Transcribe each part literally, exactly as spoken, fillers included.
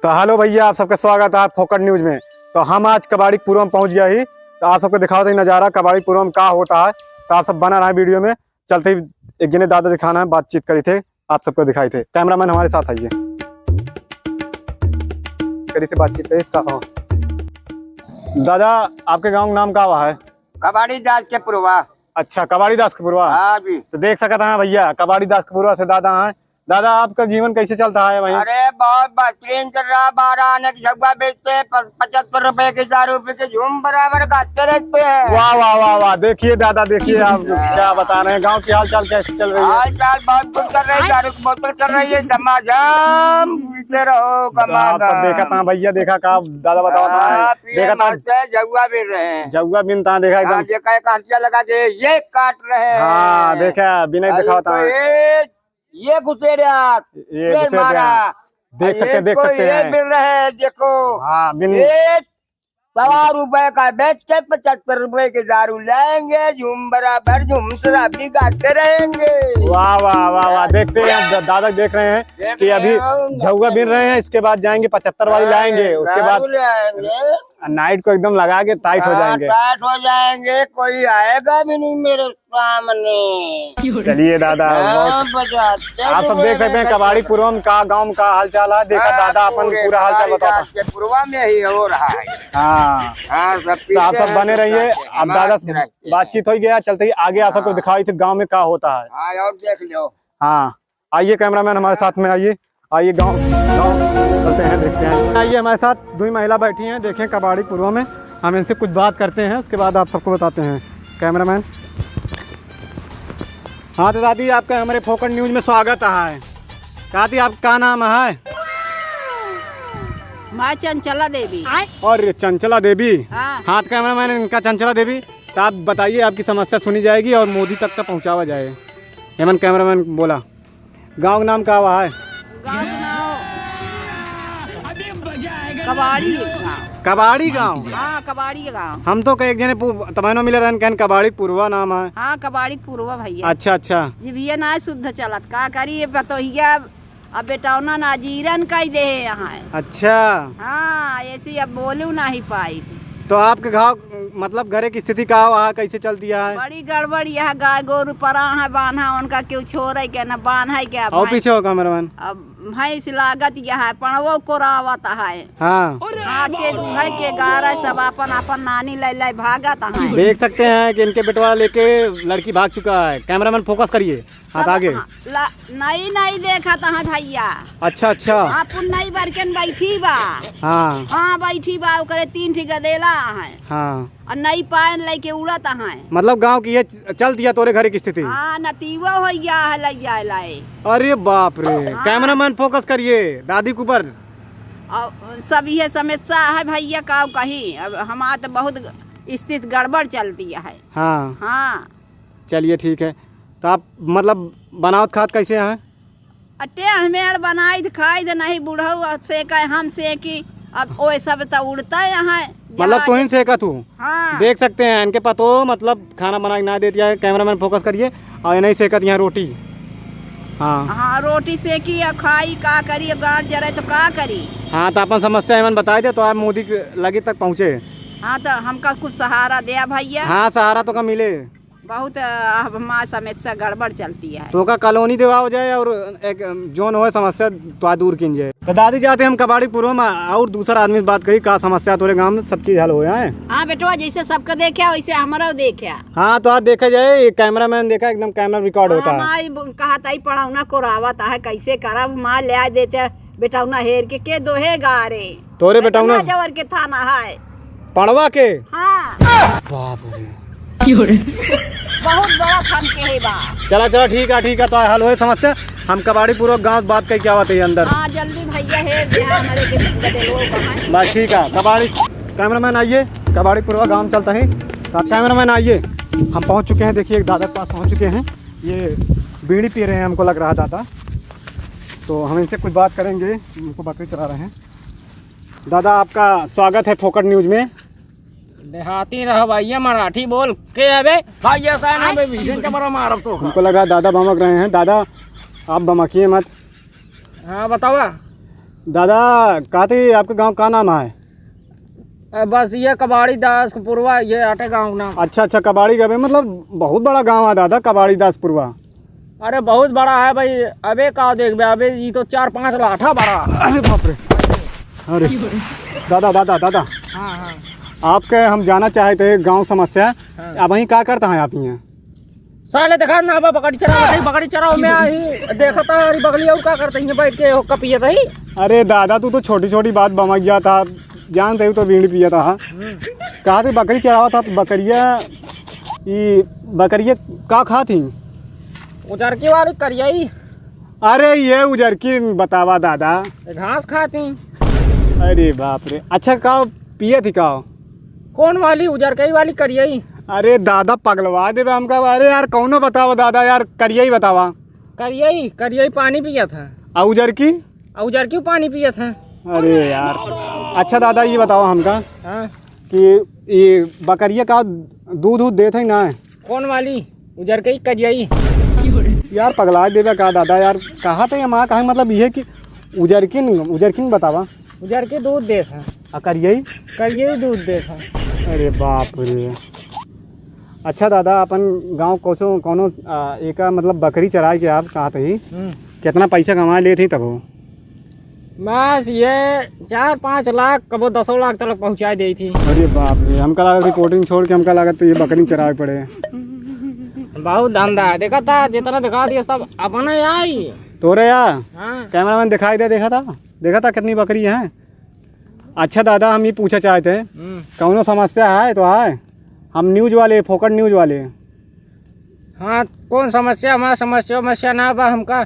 तो हेलो भैया, आप सबका स्वागत है फोकट न्यूज में। तो हम आज कबाड़ी पुरवा में पहुँच गया ही, तो आप सबको दिखावत ही नज़ारा कबाड़ी पुरवा में का होता है। तो आप सब बना रहा वीडियो में, चलते ही एक जने दादा दिखाना है, बातचीत करी थे, आप सबको दिखाई थे। कैमरामैन हमारे साथ आइए, करी थे बातचीत करी इसका। हाँ दादा, आपके गाँव का नाम का हुआ है? कबाड़ी दास के पुरवा। अच्छा, कबाड़ी दास के पुरवा। हाँ जी। तो देख सकत हैं भैया, कबाड़ी दास के पुरवा से दादा हैं। दादा, आपका जीवन कैसे चलता है वहीं? अरे, बहुत बेहतरीन चल रहा। बारह आने की झग्गा बेचते हैं, प-, पचहत्तर रुपए की दारू पी के झूम बराबर गाते रहते हैं। वाह, वाह, वाह, वाह। देखिए दादा, देखिए आप क्या बता रहे हैं, गांव की हालचाल कैसी चल रही है? हालचाल बहुत good चल रही है, दारू की बोतल चल रही है, झमाझम पीते रहो, तो आप सब कमाना। देखा था भैया, देखा का दादा बतावा था, हाँ, पिए देखा था। मस्त है, झग्गा बीन रहे हैं। झग्गा बीनता देखा हाँ, एकदम। ये कहे का हथिया लगा के ये काट रहे हैं। हाँ, देखा, बिना अरे दिखावा था। तो ये, ये घुसेड़िया, ये ये घुसेड़िया। मारा। देख सकते हैं, ये देख को सकते ये हैं। बीन रहे हैं, देखो। हाँ, बिन ये सवा रुपए का बेच के पचहत्तर रुपए की दारू लाएंगे, झूम बराबर झूम शराबी गाते रहेंगे। वाह, वाह, वाह, वाह। देखते हैं, अब द-, दादा देख रहे हैं देख कि रहे अभी हो, झउआ बीन रहे हैं, इसके बाद जाएंगे पचहत्तर वाली हाँ, लाएंगे, उसके बाद दारू लाएंगे। नाइट को एकदम लगा के टाइट हो हाँ, जाएंगे। टाइट हो जाएंगे, कोई आएगा भी नहीं मेरे सामने। चलिए दादा, हाँ, बहुत बजाते आप सब देख सकते हैं कबाड़ी पुरवा में का गांव में का हाल चाल है। देखा हाँ, दादा अपन पूरे पूरा हाल चाल कबाड़ी बताता। गांव के पुरवा में ही हो रहा है। हाँ। हाँ, सब तो आप पीछे सब हैं, बने सब रहिए। जाते हैं। अब दादा से बातचीत हो गया, चलते ही आगे आप सबको हाँ। दिखाई थे गांव में का होता है। हाँ, और देख लो। हाँ, आइए कैमरामैन हमारे साथ में आइए, आइए गांव, गांव चलते हैं, देखते हैं। आइए हमारे साथ, दो ही महिला बैठी हैं, देखें कबाड़ी पुरवा में, हम इनसे कुछ बात करते हैं, उसके बाद आप सबको बताते हैं। कैमरामैन। हाँ तो दादी, आपका हमारे फोकट न्यूज में स्वागत है। दादी, आपका नाम है? मैं चंचला देवी। और चंचला देवी? हाँ। हाँ, तो कैमरामैन इनका चंचला देवी, तो आप बताइए, आपकी समस्या सुनी जाएगी और मोदी तक का पहुँचावा जाए। हेमंत कैमरामैन बोला। गाँव का नाम का हुआ है? गाँव का नाम कबाड़ी गाँव। कबाड़ी गाँव? हाँ, कबाड़ी गाँव। हम तो कई एक जने पु-, तमैनो मिले रहन, कहन कबाड़ी पुरवा नाम है। हाँ, कबाड़ी पुरवा भैया। अच्छा, अच्छा। जिभिया ना शुद्ध चलत, का करी ये पतोहिया, अब बेटौना नाजीरन कई दे यहाँ है। अच्छा। हाँ, ऐसी अब बोलू नहीं पाई। तो आपके गाँव, मतलब, घरे की स्थिति का हुआ है, कैसे चलती है? बड़ी गड़बड़, यह गाय गोरू परा है बांधा, उनका क्यों छोड़े के न बांधे के। अब और भैंस, पीछे हो कैमरामैन। अब भैंस लागत यह है, पड़वो कोरावत है। हाँ। हाँ, के दूहे के गारे सब अपन अपन नानी ले ले भागत है। देख सकते हैं कि इनके बेटवा लेके लड़की भाग चुका है। कैमरामैन फोकस करिए। हाँ, सब आगे। हाँ, ला-, नहीं, नहीं देखत है भैया। अच्छा, अच्छा। हाँ, पुन्नई बरकन बैठी बा। हाँ। हाँ, बैठी बा, ओकरे तीन ठी गदेला है। हाँ। और नई पायन लेके उड़त है। मतलब गाँव की ये च-, चल दिया तोरे घरे की स्थिति? हाँ, नतीवो हो गया है, ले जाए लाए। अरे बाप रे, हाँ। कैमरामैन फोकस करिए दादी के ऊपर। और सब ये समस्या है भैया, का कही, अब हमार तो बहुत स्थिति गड़बड़ चलती है। हाँ। हाँ। चलिए ठीक है। तो आप मतलब बनावत खात कैसे हैं? अ, टेढ़ मेढ़ बनाई थ खाई थ नहीं बुढ़ऊ, अ, सेके हम सेकी, अब ओए सब त उड़ते हैं। मतलब जहाँ तोहिन सेकत हूँ। हाँ। देख सकते हैं इनके पतो मतलब खाना बना के ना देती है। कैमरामैन फोकस करिए। और नहीं सेकत यहाँ रोटी। हाँ। हाँ, रोटी सेकी या खाई, का करी, गाड़ जरे तो का करी? हाँ, तो अपन समस्या एमन बताई दे तो आप मोदी के लगे तक पहुँचे। हाँ, तो हमका कुछ सहारा दे भैया। हाँ, सहारा तो का मिले। बहुत, अ, अब हमार समस्या गड़बड़ चलती है। तो का कॉलोनी देवा हो जाए और एक, अम, जोन होए समस्या तो दूर किन जाए। तो दादी जाते हम कबाड़ी पुरवा में और दूसरा आदमी से बात करी का समस्या तोरे गाँव में सब चीज हल हो जाए। हाँ बेटवा, जैसे सबका देखे वैसे हमरो देखे। हाँ तो आज देखा जाए ये कैमरामैन देखा एकदम कैमरा रिकॉर्ड होता है। हाँ, माई ब-, कहा ताई पढ़ौना कोरावत है, कैसे करब माँ ले आ देते बेटौना हेर के, के दोहे गारे। तोरे बेटौना इतना जवर के थाना है। पड़वा के? हाँ। बाप रे। बहुत बड़ा थम के है बा। चला, चला, ठीक है, ठीक है, तो हल होए समस्या। हम कबाड़ी पुरवा गाँव बात कही क्या बात है अंदर। हाँ, जल्दी भैया हेर दे हमारे के गदेलो कहाँ है। बस ठीक है, कबाड़ी, कैमरामैन आइए, कबाड़ी पुरवा गाँव चलता है। तो कैमरामैन आइए, हम पहुँच चुके हैं, देखिए एक दादा के पास पहुँच चुके हैं, ये बीड़ी पी रहे हैं, हमको लग रहा दादा, तो हम इनसे कुछ बात करेंगे, उनको बकरी चरा रहे हैं। दादा, आपका स्वागत है फोकट न्यूज में। देहाती रहो भैया, मराठी बोल के अबे। हाँ, ये साइन है, मैं भीषण चमरा मारब तो। हमको लगा दादा बमक रहे हैं। दादा, आप बमकिए मत। हाँ, बतावा। दादा, कहते आपके गाँव का नाम है? अ, बस ये कबाड़ी दास पुरवा, ये आटे गाँव नाम। अच्छा, अच्छा, कबाड़ी का भी, मतलब, बहुत बड़ा गाँव है दादा, कबाड़ी दास पुरवा। अरे, बहुत बड़ा है भाई। अबे का देखबे, अबे ई तो चार पाँच लाठा बड़ा। अरे बाप रे। अरे दादा, दादा, दादा, हाँ, हाँ। आपके हम जाना चाहते हैं गाँव समस्या। हाँ। अब वहीं का करता है आप यहाँ? साले देखा ना बा, बकरी चरावत है, बकरी चराव में आई, देखत है, अरे बगली और का करत है, बैठ के हुक्का पियत है। अरे दादा, तू तो छोटी छोटी बात बमक जाता, जानते हो तो बीड़ी पियत है। हम्म। कहा थे बकरी चरावत है, तो बकरिया, ई बकरिया का खात ही? उजरकी वाली करियई। अरे ये उजरकी बतावा दादा। घास खात ही। अरे बाप रे, अच्छा का पियत ही का? कौन वाली? उजरकई वाली करियई? अरे दादा, पगलवा देबे हमका। अरे यार, कौनो बतावा दादा यार, करियई बतावा। करियई, करियई पानी पियत है। आ उजरकी? आ उजरकी पानी पियत है। अरे यार, अच्छा दादा, ये बतावा हमका हाँ। कि ये बकरिया का दूध, दूध देत है ना? कौन वाली? उजरकई, करियई? यार, पगला देबे का दादा यार, कहा थे हम, कहा मतलब ये कि उजरकिन, उजरकिन बतावा। उजरकी दूध देत है। आ करियई? करियई दूध देत है। अरे बाप रे। अच्छा दादा, अपन गाँव कौसो, कौनो, आ, एका मतलब बकरी चराए के आप कहत ही, हम्म। कितना पैसा कमा लेत ही तब हो? बस ये चार पाँच लाख, कबो दसों लाख तक पहुँचाए देई थी। अरे बाप रे, हमका लागत रिकॉर्डिंग छोड़ के हमका लागत तो ये बकरी चराए पड़े। बहुत धंधा है, देखा था जितना दिखा दिया सब अपने आई। तोरे या? हाँ। कैमरामैन दिखाई दे, देखा था, देखा था कितनी बकरी है। अच्छा दादा, हम ये पूछा चाहते हैं, हम्म। कौनो समस्या है तो आए, हम न्यूज वाले, फोकट न्यूज वाले। हाँ, कौन समस्या? हमारा समस्या, समस्या ना बा, हमका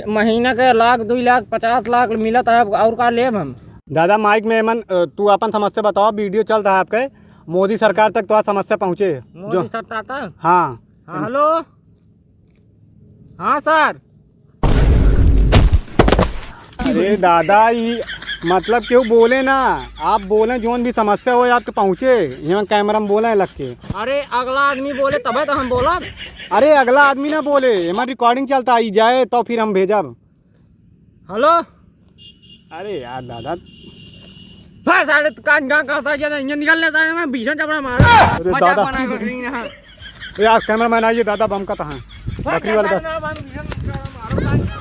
महीना के लाख, दुई लाख, पचास लाख मिलत है, अब और का लेब हम? दादा, माइक में एमन, अ, तू अपन समस्या बतावा, वीडियो चलत है आपके, मोदी सरकार तक तोहार समस्या पहुँचे। मोदी जो सरकार तक? हाँ। हाँ, हेलो। हाँ सर। अरे दादा, ई मतलब केहू बोले ना, आप बोले, जौन भी समस्या होए आपके पहुँचे, यहाँ कैमरा में बोले लग के। अरे अगला आदमी बोले तबे तो हम बोलब। अरे अगला आदमी ना बोले, एमा रिकॉर्डिंग चलता, ई जाए तो फिर हम भेजब। हेलो। अरे यार दादा। बस साले, तू कान गाँव का सा ज्यादा इंजन निकल ले साले, मैं भीषण चपड़ा मार। अरे मजाक दादा। बना कर रही ना। ए यार, कैमरामैन आइए, दादा बमकत हैं। बकरी वाले दादा।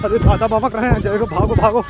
अरे दादा बमक रहे हैं, जाएगो, भागो, भागो।